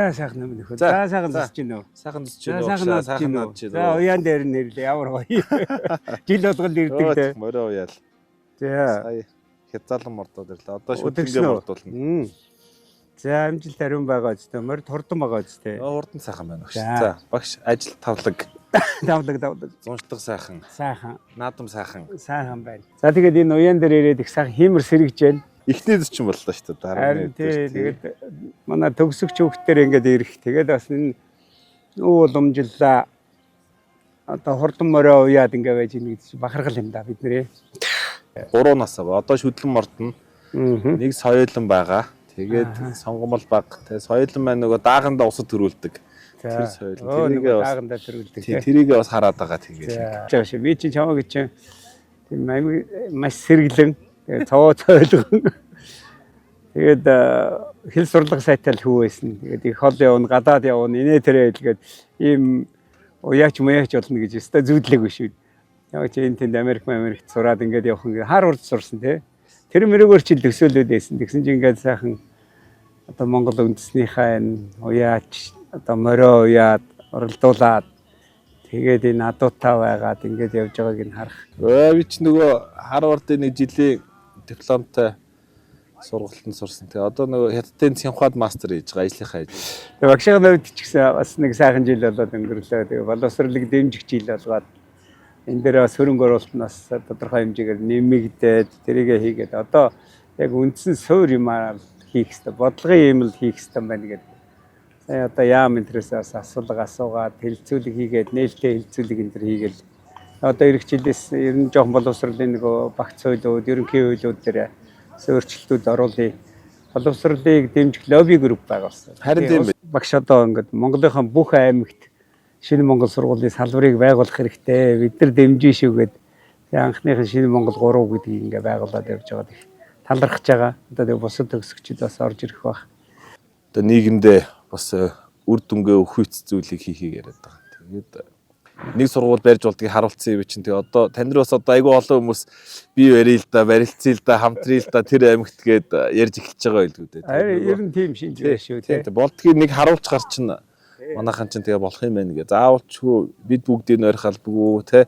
За, сайхан юм нөхөр. За, сайхан За. зусч гинөө. Сайхан зусч За, гинөө. сайхан наадж Сайхан гинөө. наадж гинөө. За, уяан дээр нь нэрлээ. Ямар гоё. Жил болгол ирдэг дээ. Морио уяал. За. Сая хязаалан мордоод ирлээ. Одоо Тэгсэн шүтлэнгээ үү? мордуулна. За, амжилт ариун байгаа үстэй. Морь хурдан байгаа үстэй. Хурдан сайхан байна багш. За. За, багш, ажил тавлаг, Давлаг, давлаг. зуншлаг сайхан, Сайхан. наадам сайхан. Сайхан байна. За, тэгээд энэ уяан дээр ирээд их сайхан хиймэр сэргэж байна. Эхний зочин боллоо шүү дээ. Дараа Харин тий, тэгээд манай төгсөгч хүүхдээр ингээд ирэх. Тэгээд бас энэ нүү уламжлалаа одоо хурдан морио уяад ингээд байж ийн гэж бахархал юм да бид нэрээ. 3 нас аа. Одоо шүдлэн мордно. Аа. Нэг соёлон байгаа. Тэгээд сонгомол баг. Тэгээд соёлон маань нөгөө даагандаа усад төрүүлдэг. Тэр соёл. Тэрийг Тэрийгээ бас даагандаа төрүүлдэг. тий, тэрийгээ бас хараад байгаа тэгээд. За. За, би чинь чамаа гэж чинь тийм аймаг маш сэргэлэн, тэгээд цовоо цойлгон. Тэгээд хэл сурлага сайтай л хүү байсан. Тэгээд их хол явна, гадаад явна, инээ тэрэ хэлгээд ийм уяач муяач болно гэж өстой зүүдлээгүй шүү. Яг чи энэ тэнд Америк Америкт сураад ингээд явах ингээд хаар урд сурсан тий. Тэр мөрөөр чи төсөөлөд байсан. Тэгсэн чинь ингээд сайхан одоо Монгол үндэснийхээ энэ уяач одоо морио уяад уралдуулаад тэгээд энэ адуутай байгаад ингээд явж байгааг нь харах. Өө, би чи нөгөө Харвардын нэг жилийн дипломтой сургалтанд сурсан. Тэгээ одоо нөгөө Хятадын Цинхуад мастер хийж байгаа ажлынхаа ажил. Тэгээ багшийн хувьд ч гэсэн бас нэг сайхан жил болоод өнгөрлөө. Тэгээ боловсролыг дэмжих жил болгоод энэ дээр бас хөрөнгө оруулалт нь бас тодорхой хэмжээгээр нэмэгдээд тэрийгэ хийгээд одоо яг үндсэн суур юмаа л хийх хэрэгтэй. Бодлогын юм л хийх хэрэгтэй байна гэдэг. Сая одоо яам энтрээс бас асуулга асуугаад хэлцүүлэг хийгээд нээлттэй хэлцүүлэг энэ төр хийгээл одоо ирэх жилээс ер нь жоохон боловсролын нөгөө багц хуулиуд, ерөнхий хуулиуд дээр өөрчлөлтүүд оруулъя. Боловсролыг дэмжих лобби групп байгуулсан. Харин тийм Тий, багш одоо ингээд Монголынхон бүх аймагт шинэ Монгол сургуулийн салбарыг байгуулах хэрэгтэй. Бид нар дэмжин шүү гээд тэгээ анхныхын шинэ Монгол 3 гэдгийг ингээд байгуулад явж байгаад их талархаж байгаа. Одоо тэгээ бусад төгсөгчд бас орж ирэх байх. Одоо нийгэмдээ бас үр дүнгээ өгөх зүйлийг хийхийг яриад байгаа. Тэгээд нэг сургууль барьж болдгийг харуулсан юм чинь. Тэгээ одоо тань руу бас одоо айгүй олон хүмүүс би барья л да, барилцъя л да, хамтрия л да тэр аймагт гээд ярьж эхэлж байгаа байлгүй дээ. Харин ер нь тийм шинж байна шүү Тийм тий. болдгийг нэг харуулж гар чинь манайхан чинь тэгээ болох юм байна гэ. Заавалчгүй бид бүгдийг нойрох албагүй те.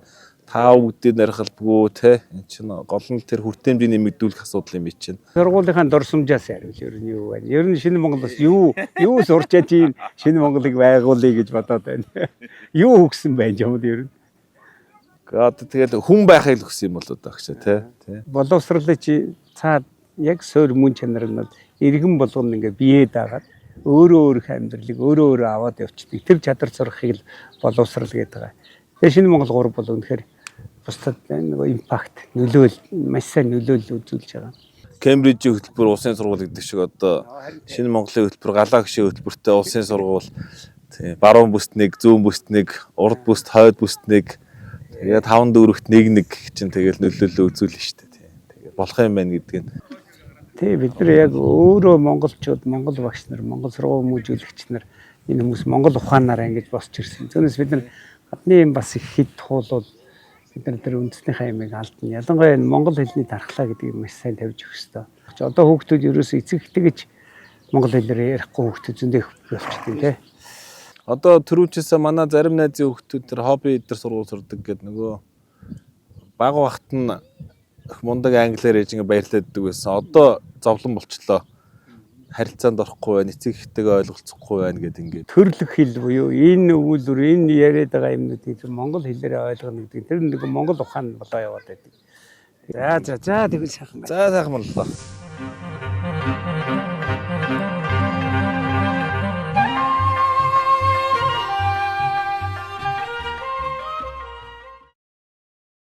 Та бүгдийг нойрох албагүй те. Энэ чинь гол нь тэр хүртээмжийг нэмэгдүүлэх асуудал юм чинь. Сургуулийнхаа дурсамжаас хариул ер нь юу байна. Ер нь шинэ Монгол бас юу юу сурч яаж ийм шинэ Монголыг байгуулъя гэж бодоод байна. Юу өгсөн байх юм ер нь. Одоо тэгэл хүн байхыг л хүссэн юм болоо даа гэж те. Тэ. Боловсролыг чи цаад яг суур мөн чанар нь бол иргэн болгоно ингээ бие дагаад өөрөө өөрөх амьдралыг өөрөө өөрөө аваад явчихдаг. Тэр чадвар сурахыг л боловсрал гэдэг байгаа. Тэгээ шинэ Монгол 3 бол үнэхээр бусдад нөгөө impact нөлөөл маш сайн нөлөөлөл үзүүлж байгаа. Кембрижийн хөтөлбөр улсын сургууль гэдэг шиг одоо шинэ Монголын хөтөлбөр галаа гişийн хөтөлбөртэй улсын сургууль тий, баруун бүст нэг, зүүн бүст нэг, урд бүст, хойд бүст нэг, тэгээд таван дөрөвт нэг нэг чинь тэгэл нөлөөлөл үзүүлнэ шүү дээ тий. Тэгээд болох юм байна гэдг нь. Тий, бид нар яг өөрөө монголчууд, монгол багш нар, монгол сургууль хүмүүжүүлэгч нар энэ хүмүүс монгол ухаанаараа ингэж босч ирсэн. Түүнээс бид нар гадны юм бас их хэд туулвал бид нар тэр үндэснийхээ юмыг алдна. Ялангуяа энэ монгол хэлний дархлаа гэдгийг маш сайн тавьж өгөх ёстой. Одоо хүүхдүүд ерөөсөө эцэг гэж монгол хэлээр ярихгүй хүүхдүүд зөндөө их болчихсон тий. Одоо түрүүчээсээ манай зарим найзын хүүхдүүд тэр хобби эдэр сургууль сурдаг гэдэг нөгөө баг багт нь их мундаг англиар ярьж ингээ баярлаад байсан. Одоо зовлон болчлоо. Харилцаанд орохгүй байна, эцэг эхтэйгээ ойлголцохгүй байна гэд ингээд. Төрлөх хэл буюу энэ өгүүлбэр энэ яриад байгаа юмнуудыг тэр монгол хэлээрээ ойлгоно гэдэг. Тэр нэг монгол ухаан болоо яваад байдаг. За, за, за, тэгвэл сайхан байна. За, сайхан боллоо.